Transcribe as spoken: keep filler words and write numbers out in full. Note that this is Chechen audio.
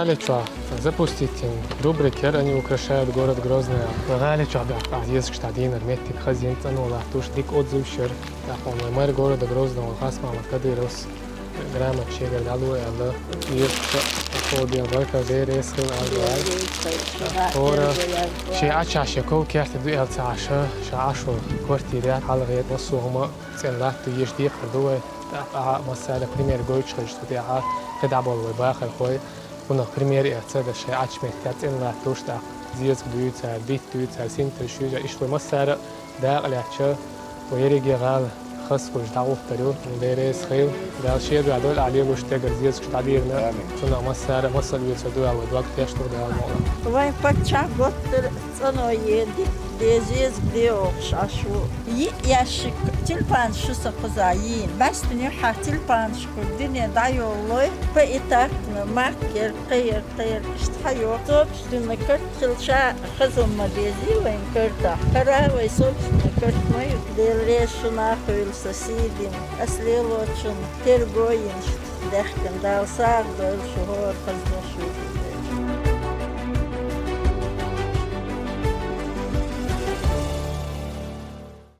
Лечо запустить рубрика «Они украшают город Грозный». Гали чо да, аз езкъ шта дийнар меттиг хазин цӀано латтуш, дик отзываш яр. ТӀаккха вай мэр города Грозного Хасмамат Кадыровс грамота шегар дало аьлла, езкъ шта хо бен варка дерес хил аьлла. Хора ши ача ши кол керта ду аьлла ца аша, ша ашу квартире хьалгӀе, массо хӀума цӀен латта еш декхар ду вай. ТӀаккха массара пример гойчу хезаш цу тӀехьа кхидӀа болу вай бахархой. Кхунах пример эца, да шайн Ӏачу меттехь цӀена латталуш тӀаккха. Зезаг дуьйцу цара, битта дуьйцу цара, синташ юьйцу цара, иштта вай массара дакъа лаьттача, вай ерриге гӀала хазахуьлуш дӀагӀуттар ю. Деррес хила, Дала шен дуьхьа дойла ахь лелош дегара зезагаш дӀадийрина. Амин. Цунах массара масал оьцур ду аьлла, вай дог тешна ду Дала мукъалахь. Вайн паччахь готтар цӀано еди, де зезаг де оха шаьш ву. Йиъ ящик тюльпанаш шу сан кхузахь йийна. Баьстина юьххьехь тюльпанаш кхуьра дуьне дӀайоллой, поэтапно, март кӀелхьара, кхин кӀелхьара, иштта хьайо. Собственный карт хила ша хазалла ма безий вайн картахь. ХӀара вай собственный карт ма ю. Дела реза шуна а хуьлу сан сий дина. Ас лелочун терго йина даьхкина Дала сагӀа дойла шу, хӀора хаза шу.